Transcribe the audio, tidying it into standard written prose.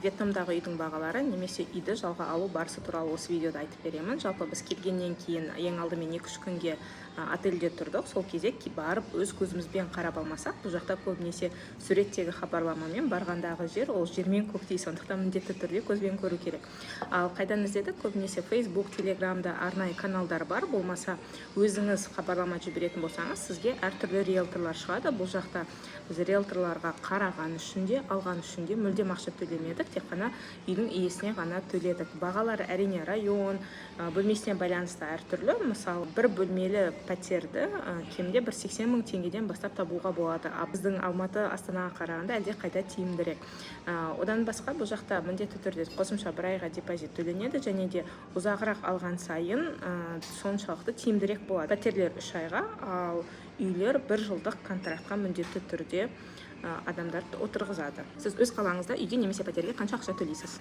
Вьетнамдағы үйдің бағалары немесе үйді жалға алу барысы туралы осы видеода айтып беремін. Жалпы, біз келгеннен кейін ең алдымен 2-3 күнге отельде тұрдық. Сол кезде барып өз көзімізбен қарап алмасақ, бұл жақта көбінесе суреттегі хабарламамен барғандағы жер ол жер мен көктей, сондықтан міндетті түрде көзбен көру керек. Ал қайдан іздедік? Көбінесе Facebook, Телеграмда арнайы каналдар бар, болмаса өзіңіз хабарлама жіберетін болсаңыз, сізге әртүрлі риэлторлар шығады. Бұл жақта біз риэлторларға қараған үшін де, алған үшін де мүлдем ақша төлемедік, тек қана үйдің иесіне ғана төледік. Бағалары, әрине, район, бөлмесіне байланысты әртүрлі. Мысалы, бір бөлмелі пәтерді кемінде бір 80 мың теңгеден бастап табуға болады, а біздің Алматы, Астанаға қарағанда әлде қайда тиімдірек. Одан басқа, бұл жақта міндетті түрде қосымша бір айға депозит төленеді және де ұзағырақ алған сайын соншалықты тиімдірек болады. Пәтерлер 3 айға, ал үйлер бір жылдық контрактқа міндетті түрде адамдарды отырғызады. Сіз өз қалаңызда үйге немесе пәтерге қанша ақша төлейсіз?